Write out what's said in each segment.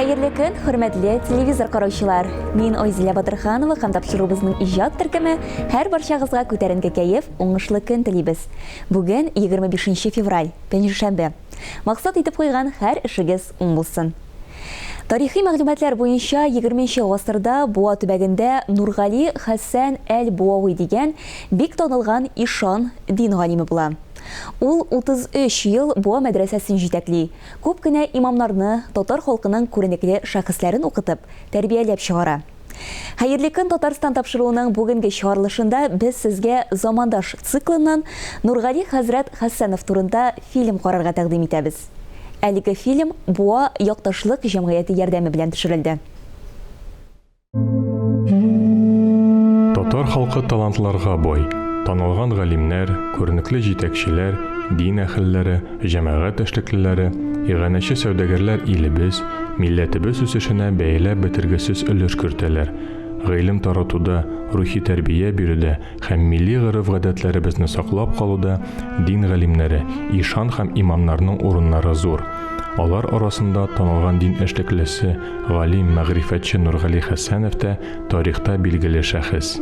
Хәерле көн, хөрмәтле телевизор караучылар! Мин Айзилә Батырханова һәм тапшыруыбызның иҗат төркеме һәр барчагызга күтәренке кәеф, уңышлы көн телибез. Бүген 25 февраль, пәнҗешәмбе. Максат итеп куйган һәр эшегез уң булсын. Тарихи мәгълүматлар буенча, егерменче гасырда Буа төбәгендә Нургали Хәсән әл-Буави дигән бик танылган ишан, дин галиме була. Ул 33 ел Буа мәдрәсәсен җитәкли, күп кенә имамнарны, татар халкының күренекле шәхесләрен укытып, тәрбияләп чыгара. Хәерле көн, Татарстан тапшыруының бүгенге чыгарылышында без сезгә Замандаш циклыннан Нургали хәзрәт Хәсәнов турында фильм карарга тәкъдим итәбез. Әлеге фильм Буа якташлык җәмгыяте ярдәме белән төшерелде. Татар халкы талантларга бай. Танылган галимнәр, күренекле җитәкчеләр, дин әһелләре, җәмәгать эшлеклеләре, иганәче сәүдәгәрләр илебез, милләтебез үсешенә бәяләп бетергесез өлеш кертәләр. Гыйлем таратуда, рухи тәрбия бирүдә һәм милли гореф-гадәтләребезне саклап калуда дин галимнәре, ишан һәм имамнарның урыннары зур. Алар арасында танылган дин эшлеклесе, галим, мәгърифәтче Нургали Хәсәнов тә тарихта билгеле шәхес.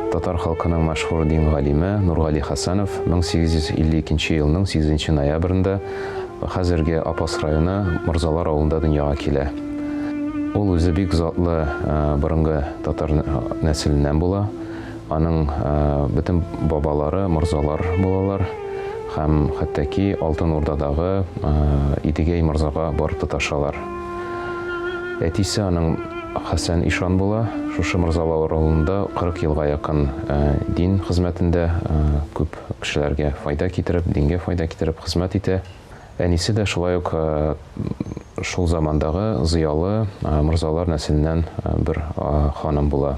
Татар халкының мәшһүр дин галиме Нургали Хәсәнов 1852 елның 8 ноябрендә Хәзерге Апас районы Морзалар авылында дөньяга килә. Ул үзе бик затлы борынгы татар нәселеннән була. Аның бөтен бабалары морзалар булалар һәм хәтта ки Алтын Урдадагы Идегәй морзага барып тоташалар. Әтисе аның Хәсән ишан була. Шушы морзалар авылында 40 елга якын дин хезмәтендә күп кешеләргә файда китереп, дингә файда китереп хезмәт итә. Әнисе дә шулай ук шул замандагы зыялы морзалар нәселеннән бер ханым була.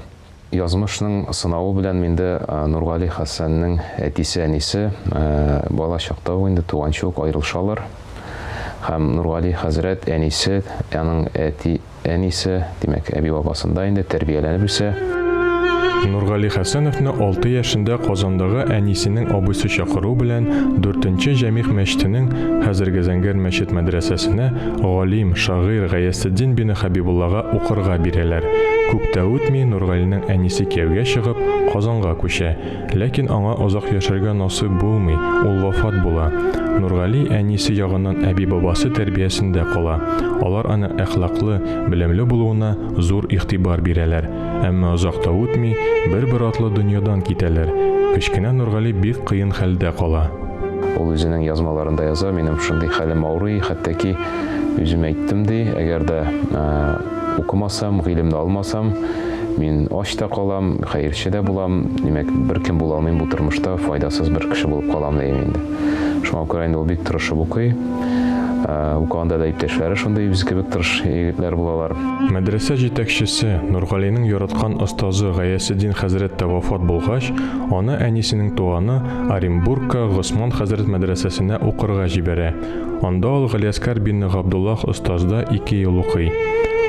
Язмышның сынавы белән инде Нургали Хәсәннең әтисе-әнисе бала чакта ук инде туганчы ук аерылышалар. Һәм Нургали хәзрәт әнисе, аның әти Әнисе, димәк, әби-бабасында инде тәрбияләнеп үсә. Нургали Хәсәновны алты яшендә Казандагы әнисенең абыйсы чакыруы белән Дүртенче Җәмигъ мәчетенең, хәзерге Зәңгәр мәчет мәдрәсәсенә, галим, шагыйрь Гаясетдин бине Хәбибуллага укырга бирәләр. Күп тә үтми, Нургалинең әнисе кияүгә чыгып, Казанга күчә. Ләкин аңа озак яшәргә насыйп булмый, ул вафат була. Нургали әнисе ягыннан әби-бабасы тәрбиясендә кала. Алар аның әхлаклы, белемле булуына зур игътибар бирәләр. Әмма озак та үтми, бер-бер артлы дөньядан китәләр. Кечкенә Нургали бик кыен хәлдә кала. Ул үзенең язмаларында яза, Минем шундый хәлем авырый, хәтта ки үзем әйттем, ди, әгәр дә Укымасам, гыйлемне алмасам, мин ач та калам, хәерче дә булам, димәк, беркем була алмыйм бу тормышта, файдасыз бер кеше булып калам дим инде. Шуңа күрә инде ул бик тырышып укый. Укыганда да иптәшләре шундый үзе кебек тырыш егетләр булалар. Мәдрәсә җитәкчесе, Нургалинең яраткан остазы Гаясетдин хәзрәт тә вафат булгач, аны әнисенең туганы Оренбургка Госман хәзрәт мәдрәсәсенә укырга җибәрә. Анда ул Галиәскар бинне Габдуллаһ остазда ике ел укый.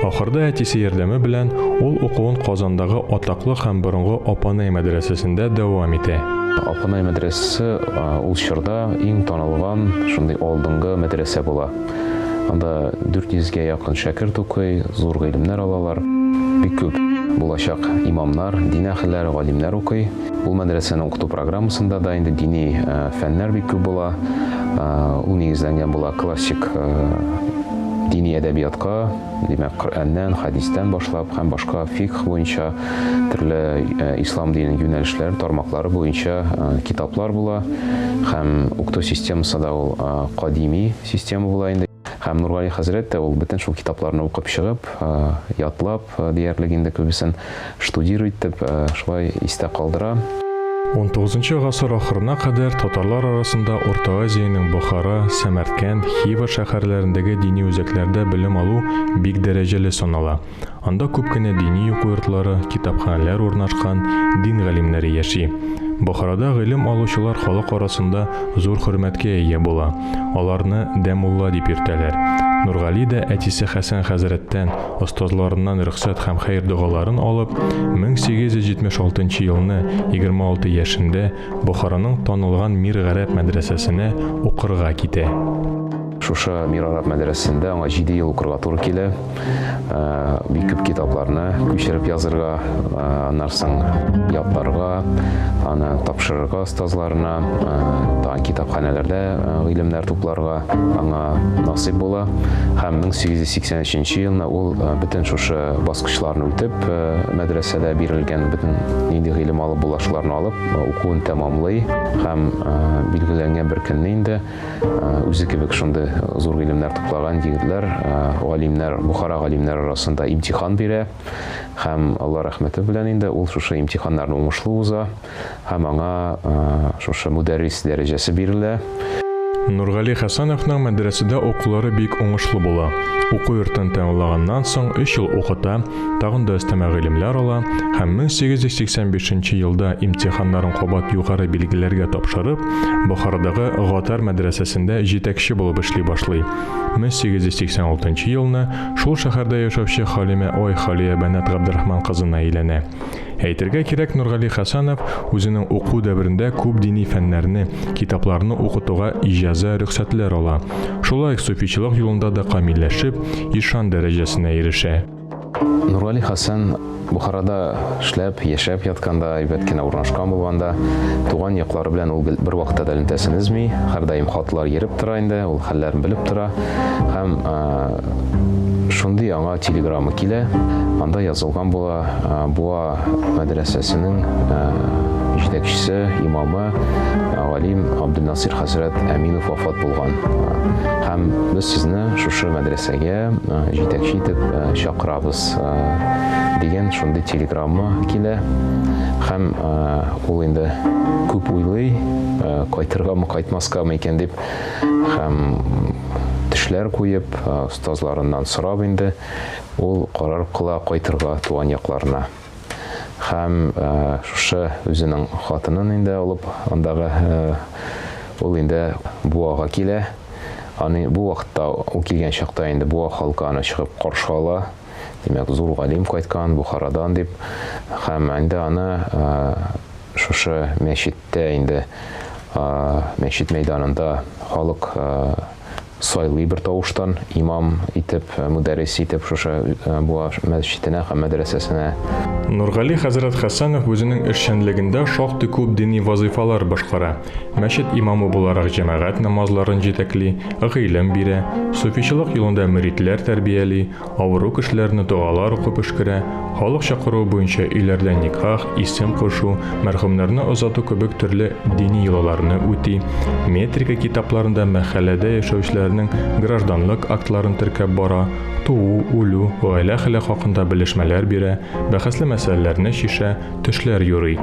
Ахырда әтисе ярдәме белән ул укуын Казандагы атаклы һәм борынгы Апанай мәдрәсәсендә дәвам итә. Апанай мәдрәсәсе ул чорда иң танылган, шундый алдынгы мәдрәсә була. Анда 400 гә якын шәкерт укый, зур гыйлемнәр алалар. Бик күп булачак имамнар, дин әһелләре, галимнәр укый. Ул мәдрәсәнең укыту программасында да инде дини фәннәр бик күп була. Ул нигезләнгән була классик дини әдәбиятка, димәк, Коръәннән, хәдистән башлап һәм башка фикх буенча төрле ислам диненең юнәлешләре, тармаклары буенча китаплар була. Һәм укыту системасы да ул кадими система була инде. Һәм Нургали хәзрәт тә ул бөтен шул китапларны укып чыгып, ятлап диярлек инде күбесен штудир итеп, шулай истә калдыра. Унтугызынчы гасыр ахырына кадәр татарлар арасында Урта Азиянең Бохара, Сәмәркәнд, Хива шәһәрләрендәге дини үзәкләрдә белем алу бик дәрәҗәле санала. Анда күп кенә дини уку йортлары, китапханәләр урнашкан, дин галимнәре яши. Бохарада гыйлем алучылар халык арасында зур хөрмәткә ия була. Аларны дәмулла дип йөртәләр. Нургали дә әтисе Хәсән хәзрәттән, остазларыннан рөхсәт һәм хәер-догаларын алып, 1876 нчы елны 26 яшендә Бохараның танылган Мир Гарәп мәдрәсәсенә укырга китә. Шушы Мир Араб мәдрәсәсендә аңа җиде ел укырга туры килә. Бик күп китапларны күчереп язырга, аннан соң ятларга, аны тапшырырга остазларына, тагын китапханәләрдә гыйлемнәр тупларга аңа насыйп була. Һәм 1883 елны ул бөтен шушы баскычларны үтеп, мәдрәсәдә бирелгән бөтен нинди гыйлем алып була, шуларны алып, укуын тәмамлый һәм билгеләнгән бер көнне инде Үзе кебек шундый зур гыйлемнәр туплаган егетләр, галимнәр, Бохара галимнәре арасында имтихан бирә һәм Алла рәхмәте белән инде ул шушы имтиханнарны уңышлы уза һәм аңа шушы мөдәррис дәрәҗәсе бирелә. Нургали Хәсәновның мәдрәсәдә укулары бик уңышлы була. Уку йортын тәмамлаганнан соң өч ел укыта, тагын да өстәмә гыйлемләр ала һәм 1885 нче елда имтиханнарын кабат югары билгеләргә тапшырып, Бохарадагы Гатар мәдрәсәсендә җитәкче булып эшли башлый. 1886 нчы елны шул шәһәрдә яшәүче Халимә Ай Халиябанат Габдрахман кызына өйләнә. Әйтергә кирәк, Нургали Хәсәнов үзенең уку дәверендә күп дини фәннәрне, китапларны укытуга иҗаза-рөхсәтләр ала. Шулай ук суфичылык юлында да камилләшеп, ишан дәрәҗәсенә ирешә. Нургали Хәсән Бохарада эшләп, яшәп ятканда, әйбәт кенә урнашкан булганда, туган яклары белән ул бервакытта да элемтәсен өзми, һәрдаим хатлар йөреп тора инде, ул хәлләрен белеп тора. Һәм шундый аңа телеграмма килә, анда язылган була, Буа мәдрәсәсенең җитәкчесе, имамы, галим Абдулнасир хәзрәт Әминов вафат булган. Һәм без сезне шушы мәдрәсәгә җитәкче итеп чакырабыз дигән шундый телеграмма килә. Һәм ул инде күп уйлый, кайтыргамы, кайтмаскамы икән дип, һәм төшләр куеп, остазларыннан сорап инде, Ул карар кыла кайтырга туган якларына. Һәм шушы үзенең хатынын инде алып, андагы ул инде Буага килә. Аны бу вакытта ул килгән чакта инде Буа халкы аны чыгып каршы ала. Димәк, зур галим кайткан Бухарадан дип. Һәм инде аны шушы мәчеттә инде мәчет мәйданында халык Сайлый бер тавыштан имам итеп, мөдәррис итеп шушы Буа мәчетенә һәм мәдрәсәсенә. Нургали хәзрәт Хәсәнов үзенең эшчәнлегендә шактый күп дини вазыйфалар башкара. Мәчет имамы буларак җәмәгать намазларын җитәкли, гыйлем бирә, суфичылык юлында мөритләр тәрбияли, Авыру кешеләрне догалар укып өшкерә, халык чакыруы буенча өйләрдә никах, исем кушу, мәрхүмнәрне озату кебек төрле дини йолаларны үти, метрика китапларында мәхәлләдә яшәүчеләрнең гражданлык актларын теркәп бара, туу, үлү, гаилә хәле хакында белешмәләр бирә, бәхәсле мәсьәләләрне чишә, төшләр юрый.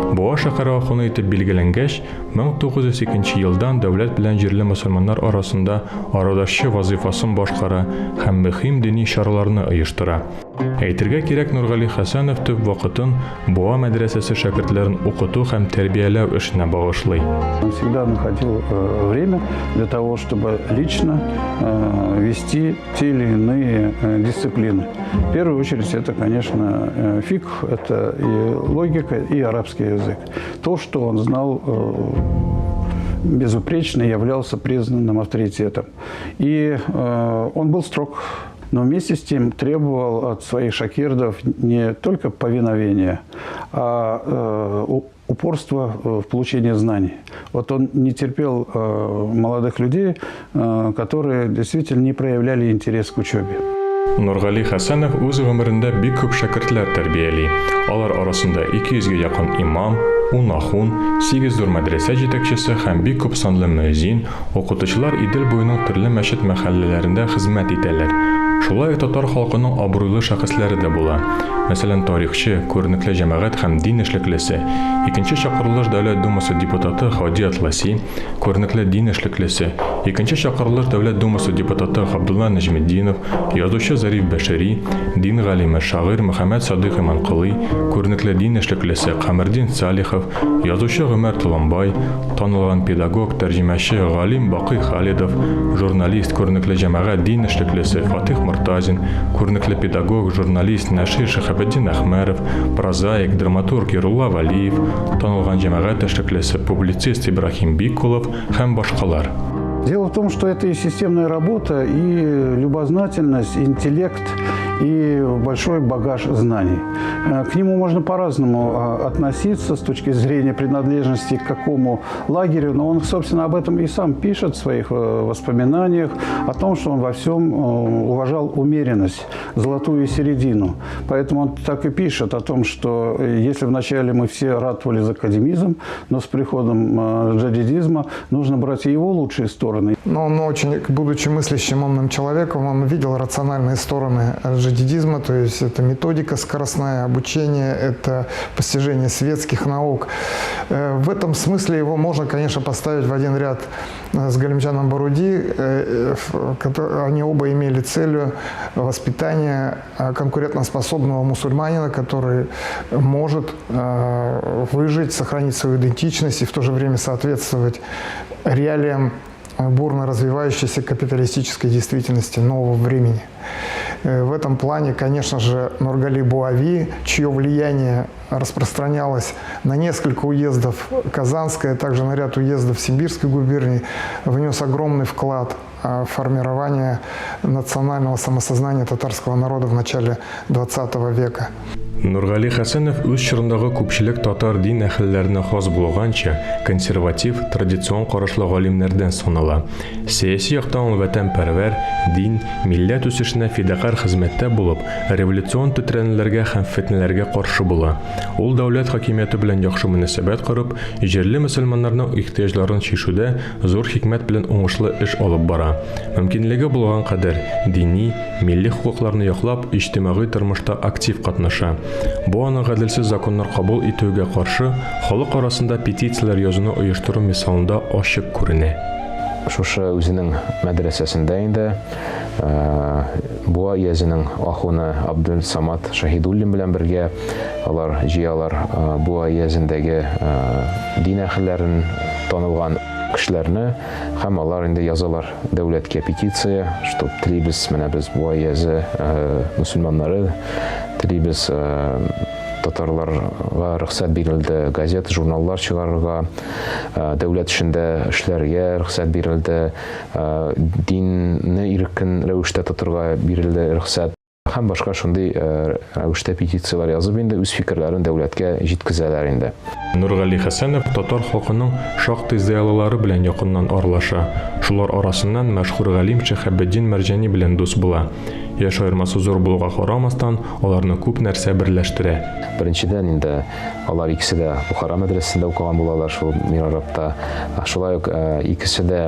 Буа шәһәре ахуны итеп билгеләнгәч, 1902 елдан дәүләт белән җирле мөселманнар арасында арадашчы вазыйфасын башкара һәм мөһим дини чараларны оештыра. Әйтергә кирәк, Нургали Хәсәнов төп вакытын Буа мәдрәсәсе шәкертләрен укыту һәм тәрбияләү эшенә багышлый. Он всегда находил э, время для того, чтобы лично э, вести те или иные э, дисциплины. В первую очередь это, конечно, фикх, это и логика, и арабский язык. То, что он знал безупречно, являлся признанным авторитетом. И он был строг, но вместе с тем требовал от своих шакирдов не только повиновения, а упорство в получении знаний. Вот он не терпел молодых людей, которые действительно не проявляли интерес к учебе. Нургали Хәсәнов үз гомерендә бик күп шәкертләр тәрбияли. Алар арасында 200 гә якын имам, ун ахун, сигез зур мәдрәсә җитәкчесе һәм бик күп санлы мөэзин, укытучылар Идел буеның төрле мәчет-мәхәлләләрендә хезмәт итәләр. Шулай ук татар халкының абруйлы шәхесләре дә була. Мәсәлән, тарихчы, күренекле җәмәгать һәм дин эшлеклесе, икенче чакырылыш Дәүләт Думасы депутаты Һади Атласи, күренекле дин эшлеклесе, икенче чакырылыш Дәүләт Думасы депутаты Габдулла Нәҗметдинов, язучы Зариф Бәшири, дин галиме, шагыйрь Мөхәммәт Садыйк Иманколый, күренекле дин эшлеклесе Камәрдин Салихов, язучы Гомәр Толымбай, Танылган педагог, тәрҗемәче, галим Бакый Халидов, журналист, күренекле җәмәгать дин эшлеклесе Фатыйх Мортазин, күренекле педагог, журналист, нәшир Шиһабетдин Әхмәров, прозаик, драматург Ярулла Вәлиев, танылган җәмәгать эшлеклесе, публицист Ибраһим Биккулов һәм башкалар. Дело в том, что это и системная работа, и любознательность, интеллект, и большой багаж знаний. Э, к нему можно по-разному а, относиться с точки зрения принадлежности к какому лагерю, но он, собственно, об этом и сам пишет в своих э, воспоминаниях, о том, что он во всем э, уважал умеренность, золотую середину. Поэтому он так и пишет о том, что если вначале мы все ратовали за академизм, но с приходом джадидизма нужно брать и его лучшие стороны. Но он очень, будучи мыслящим умным человеком, он видел рациональные стороны джадидизма, то есть это методика скоростная, обучение, это постижение светских наук. Э, в этом смысле его можно, конечно, поставить в один ряд э, с Галимджаном Баруди. Э, они оба имели целью воспитания конкурентоспособного мусульманина, который может выжить, сохранить свою идентичность и в то же время соответствовать реалиям бурно развивающейся капиталистической действительности нового времени. Э, в этом плане, конечно же, Нургали Буави, чье влияние распространялось на несколько уездов Казанской, а также на ряд уездов Сибирской губернии, внес огромный вклад э, в формирование национального самосознания татарского народа в начале 20 века. Нургали Хәсәнов үз чорындагы күпчелек татар дин әһелләренә хас булганча, консерватив, традицион карашлы галимнәрдән санала. Сәяси яктан ул ватанпәрвәр, дин, милләт үсешенә фидакарь хезмәттә булып, революцион тетрәнүләргә һәм фетнәләргә каршы була. Ул дәүләт хакимияте белән яхшы мөнәсәбәт корып, җирле мөселманнарның ихтыяҗларын чишүдә зур хикмәт белән уңышлы эш алып бара. Мөмкинлеге булган кадәр дини, милли хокукларны яклап, иҗтимагый тормышта актив катнаша. Бу аның гаделсез законнар кабул итүгә каршы халык арасында петицияләр язуны оештыру мисалында ачык күренә. Шушы үзенең мәдрәсәсендә инде Буа өязенең ахуны Абдулсамат Шаһидуллин белән бергә алар җыялар Буа өязендәге дин әһелләрен, танылган кешеләрне һәм алар инде язалар дәүләткә петиция, что телибез, менә без Буа өязе мөселманнары телибез татарларга рөхсәт бирелде газета, журналлар чыгарырга, дәүләт эшендә эшләргә рөхсәт бирелде, динне иркен рәвештә тотырга бирелде рөхсәт. Һәм башка шундый рәвештә петицияләр язып инде үз фикерләрен дәүләткә җиткезәләр инде. Нургали Хәсәнов татар халкының шактый зыялылары белән якыннан аралаша. Шулар арасыннан мәшһүр галим Шиһабетдин Мәрҗани белән дус була. Яшь аермасы зур булуга карамастан, аларны күп нәрсә берләштерә. Беренчедән инде Алар икесе дә Бухара мәдрәсәсендә укыган булалар, шул Мирарабта. Шулай ук икесе дә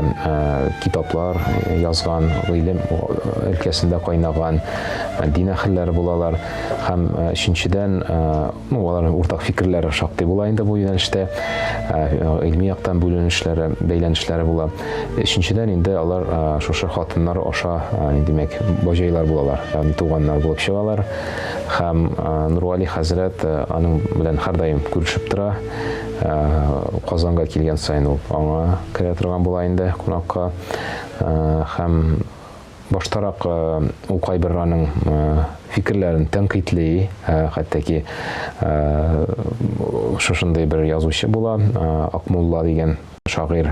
китаплар язган, гыйлем өлкәсендә кайнаган дин әһелләре булалар. Һәм өченчедән, ну, аларның уртак фикерләре шактый була инде бу юнәлештә, гыйльми яктан бүленешләре, бәйләнешләре була. Өченчедән инде алар шушы хатыннар аша, димәк, баҗайлар булалар, ягъни туганнар булып чыгалар. Һәм Нургали хәзрәт аның белән һәрдаим күрешеп тора. Казанга килгән саен ул аңа керә торган була инде кунакка. Һәм баштарак ул кайбер аның фикерләрен тәнкыйтьли, хәтта ки шушындый бер язучы була, Акмулла дигән Шагыйрь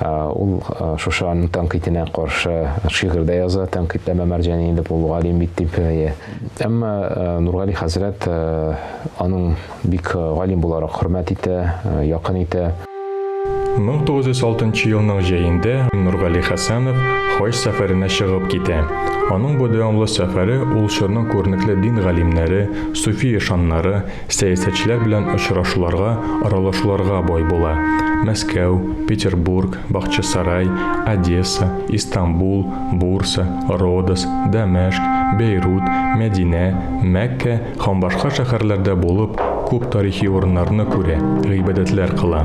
ул шушы аның тәнкыйтенә каршы шигырь дә яза, тәнкыйтьләмә Мәрҗани дип, ул галим бит дип. Әмма Нургали хәзрәт аның бик галим буларак хөрмәт итә, якын итә. 1906 нчы елның җәендә Нургали Хәсәнов хаҗ сәфәренә чыгып китә. Аның бу дәвамлы сәфәре ул чорның күренекле дин галимнәре, суфи ишаннары, сәясәтчеләр белән очрашуларга, аралашуларга бай була. Мәскәү, Петербург, Бахчасарай, Одесса, Истанбул, Бурса, Родос, Дәмәшк, Бәйрут, Мәдинә, Мәккә һәм башка шәһәрләрдә булып, күп тарихи урыннарны күрә, гыйбадәтләр кыла.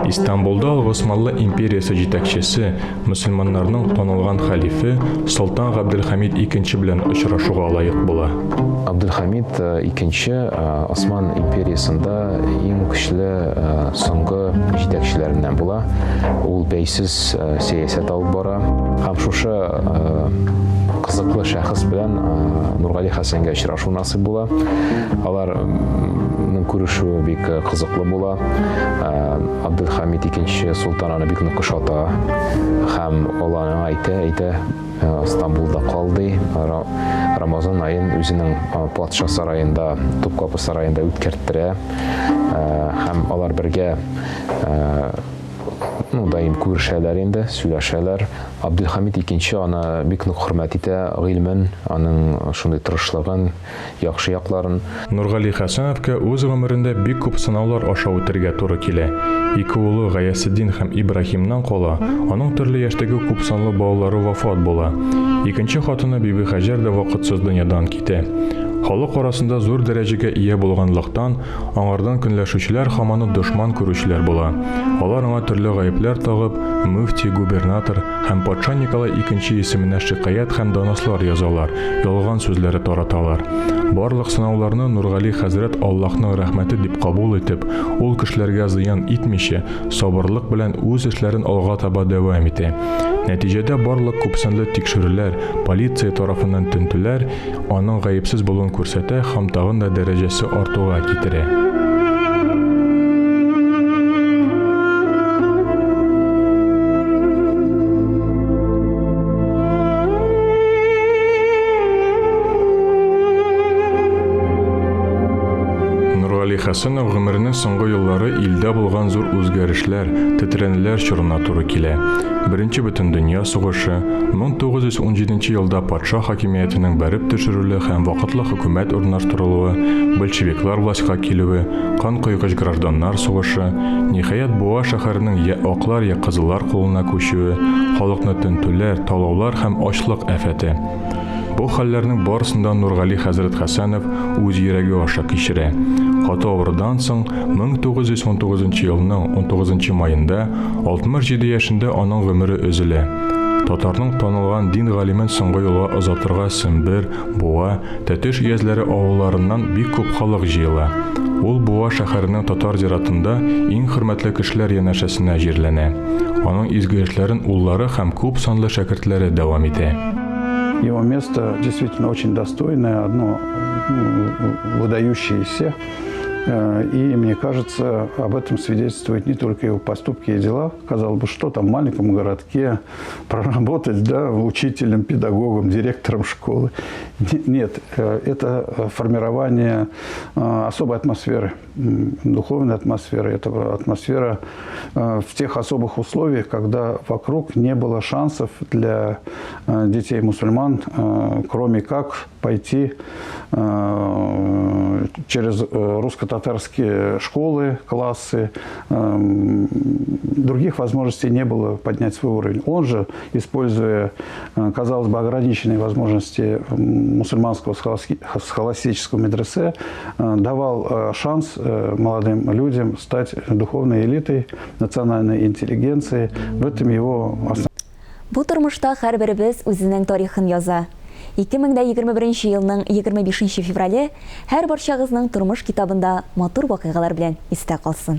Истанбулда ул Госманлы империясе җитәкчесе, мөселманнарның танылган хәлифе Солтан Габделхәмид Икенче белән очрашуга лаек була. Абделхәмид Икенче Осман империясендә иң көчле соңгы җитәкчеләреннән була. Ул бәйсез сәясәт алып бара. Һәм шушы кызыклы шәхес белән Нургали Хәсәнгә очрашу насыйп була. Аларның күрешүе бик кызыклы була. Абделхамид икенче солтан аны бик нык ошата һәм ул аңа әйтә, әйтә, Стамбулда кал ди. Рамазан аен үзенең патша сараенда, Топкапы сараенда үткәрттерә. Һәм алар бергә ну, даим күрешәләр инде, сөйләшәләр. Абделхамид икенче аны бик нык хөрмәт итә, гыйльмен, аның шундый тырышлыгын, яхшы якларын. Нургали Хәсәновка үз гомерендә бик күп сынаулар аша үтергә туры килә. Ике улы Гаясетдин һәм Ибраһимнан кала, аның төрле яшьтәге күпсанлы балалары вафат була. Икенче хатыны Бибихәҗәр дә вакытсыз дөньядан китә. Халык арасында зур дәрәҗәгә ия булганлыктан, аңардан көнләшүчеләр һәм аны дошман күрүчеләр була. Алар аңа төрле гаепләр тагып, мөфти, губернатор, Һәм патша Николай Икенче исеменә шикаять һәм донослар язалар, ялган сүзләре тараталар. Барлык сынауларны Нургали хәзрәт Аллаһның рәхмәте дип кабул итеп, ул кешеләргә зыян итмичә, сабырлык белән үз эшләрен алга таба дәвам итә. Нәтиҗәдә барлык күпсанлы тикшерүләр, полиция тарафыннан тентүләр аның гаепсез булуын күрсәтә һәм тагын да дәрәҗәсе артуга китерә. Нургали Хәсәнов гомеренең соңгы еллары илдә булган зур үзгәрешләр, тетрәнүләр чорына туры килә. Беренче бөтендөнья сугышы, 1917 елда патша хакимиятенең бәреп төшерелүе һәм вакытлы хөкүмәт урнаштырылуы, большевиклар властька килүе, канкойгыч гражданнар сугышы, ниһаять, Буа шәһәренең я аклар, я кызыллар кулына күчүе, халыкны тентүләр, талаулар һәм ачлык афәте. Бу хәлләрнең барысын да Нургали хәзрәт Хәсәнов үз йөрәге аша кичерә. Каты авырудан соң, 1919 елның 19 маенда, 67 яшендә аның гомере өзелә. Татарның танылган дин галимен соңгы юлга озатырга Сембер, Буа, Тәтеш өязләре авылларыннан бик күп халык җыела. Ул Буа шәһәренең татар зиратында иң хөрмәтле кешеләр янәшәсенә җирләнә. Аның изге эшләрен уллары һәм күп санлы шәкертләре дәвам итә. Его место действительно очень достойное, одно выдающееся. Э, и, мне кажется, об этом свидетельствуют не только его поступки и дела. Казалось бы, что там в маленьком городке проработать, да, учителем, педагогом, директором школы. Нет, э, это формирование э, особой атмосферы, духовной атмосферы. Это атмосфера в тех особых условиях, когда вокруг не было шансов для детей мусульман, кроме как пойти э, через э, русско-татарские школы, классы. Эм, других возможностей не было поднять свой уровень. Он же, используя, э, казалось бы, ограниченные возможности мусульманского схоластического медресе, давал шанс молодым людям стать духовной элитой, национальной интеллигенцией. В этом его основная Бу тормышта һәрберебез үзенең тарихын яза. 2021 елның 25 феврале һәрбарчагызның тормыш китабында матур вакыйгалар белән истә калсын.